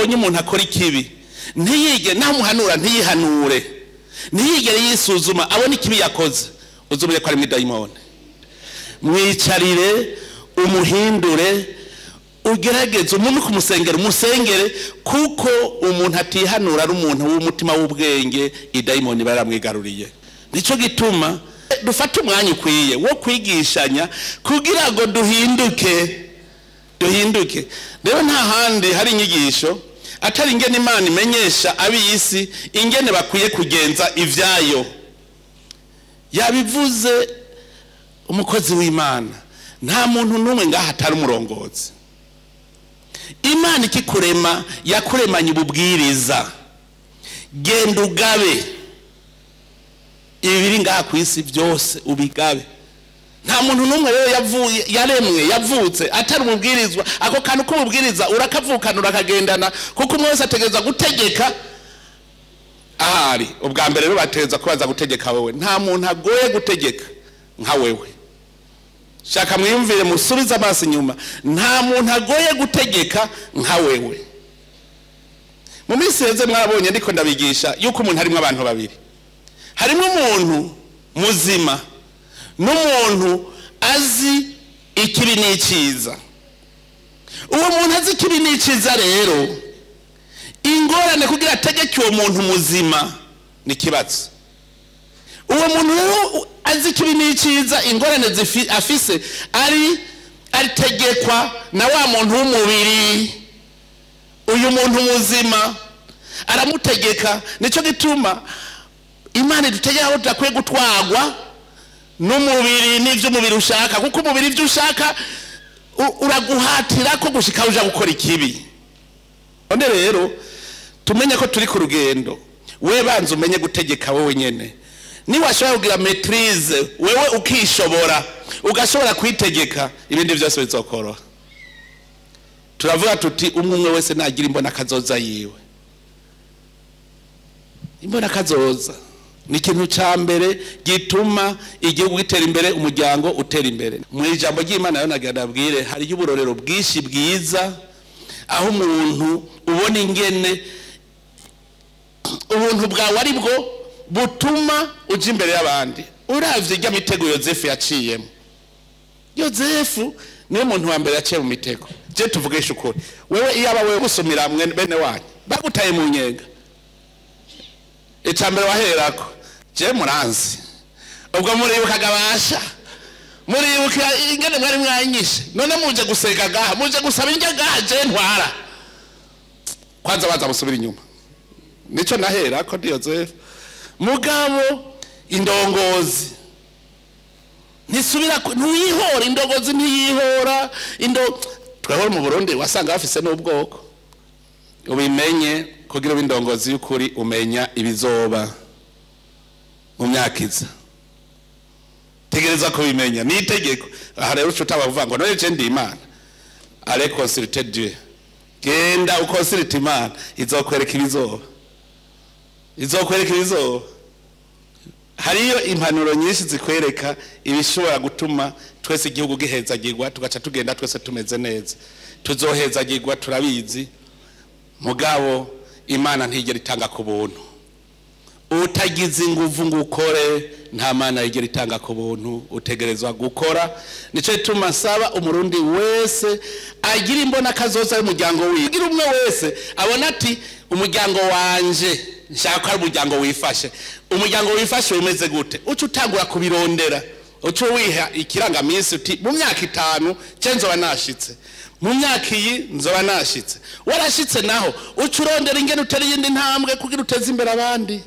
Iyo ubonye umuntu akora ikibi, ntiyige namuhanura, ntiyihanure, ntiyigere yisuzuma abona ikibi yakoze, uzumenye ko ari mu dayimoni. Mwicarire, umuhindure, ugerageze umuntu kumusengera, umusengere, kuko umuntu atihanura ari umuntu w'umutima w'ubwenge, idayimoni baramwigaruriye. Nicyo gituma dufata umwanya ukwiye wo kwigishanya kugira ngo duhinduke, duhinduke. Rero nta handi hari inyigisho atari ingene Imana imenyesha ab'isi ingene bakwiye kugenza ivyayo. Yabivuze umukozi w'Imana, nta muntu n'umwe ngaha atari umurongozi. Imana ikikurema yakuremanye ububwiriza, genda ugabe ibiri ngaha ku isi byose, ubigabe. Nta muntu n'umwe rero yavuye, yaremwe, yavutse atari umubwirizwa. Ako kantu k'umubwiriza urakavukana, urakagendana, kuko umwe wese ategereza gutegeka ahari. Ubwa mbere rero bategereza kubaza gutegeka wewe. Nta muntu agoye gutegeka nka wewe. Shaka mwiyumvire, musubize amaso inyuma, nta muntu agoye gutegeka nka wewe. Mu minsi iheze mwabonye ndiko ndabigisha yuko umuntu harimo abantu babiri: harimo umuntu muzima n'umuntu azi ikibi n'icyiza. Uwo muntu azi ikibi n'icyiza rero, ingorane kugira ategeke uwo muntu muzima ni ikibazo. Uwo muntu rero azi ikibi n'icyiza, ingorane afise ari aritegekwa na wa muntu w'umubiri. Uyu muntu muzima aramutegeka. Nicyo gituma Imana idutegeka aho tudakwiye gutwarwa n'umubiri n'ibyo umubiri ushaka, kuko umubiri ibyo ushaka uraguhatira ko gushika uja gukora ikibi. None rero tumenye ko turi ku rugendo. We banza umenye gutegeka wowe nyene. Niwashobora kugira maîtrise wewe, ukishobora, ugashobora kwitegeka, ibindi byose bizokoroha. Turavuga tuti umwe umwe wese nagira imbona kazoza yiwe. Imbona kazoza ni ikintu cya mbere gituma igihugu gitera imbere, umuryango utera imbere. Mu ijambo ry'Imana rero nagira ndabwire, hariyo uburorero bwinshi bwiza aho umuntu ubona ingene ubuntu bwawe ari bwo butuma uja imbere y'abandi. Uravye irya mitego Yozefu yaciyemo, Yozefu niwe muntu wa mbere yaciye mu mitego. Je tuvugisha ukuri, wewe iyaba wewe gusumira bene wanyu bagutaye mu nyenga, icya mbere waherako, je muranzi, ubwo muribukaga basha, muribuka ingene mwari mwanyishe, none muje guseka gaha, muje gusaba indya gaha, je ntwara kwanza baza musubira inyuma. Nico naherako ndi Yozefu. Mugabo indongozi ntisubira, ntuyihora, indongozi ntiyihora. Indo twebwe mu Burundi wasanga bafise n'ubwoko. Ubimenye, kugira ube indongozi y'ukuri, umenya ibizoba mu myaka iza, tegereza kubimenya, ni itegeko. Aha rero uca utabavuga ngo none je ndi Imana. Allez consulter Dieu, genda uconsulte Imana, izokwereka ibizoba, izokwereka ibizoba. Hariyo impanuro nyinshi zikwereka ibishobora gutuma twese igihugu gihezagirwa, tugaca tugenda twese tumeze neza. Tuzohezagirwa, turabizi. Mugabo Imana ntigera itanga ku buntu utagize inguvu ngo ukore. Nta Mana yigera itanga ku buntu, utegerezwa gukora. Nicyo gituma nsaba umurundi wese agira imbona kazoza y'umuryango wiwe, agira umwe wese abona ati umuryango wanje nshaka ko ari umuryango wifashe. Umuryango wifashe umeze gute? Uca utangura kubirondera, uca wiha ikirangaminsi uti mu myaka 5 cye nzoba nashitse, mu myaka iyi nzoba nashitse. Warashitse naho, uca urondera ingene utera iyindi ntambwe kugira uteze imbere abandi.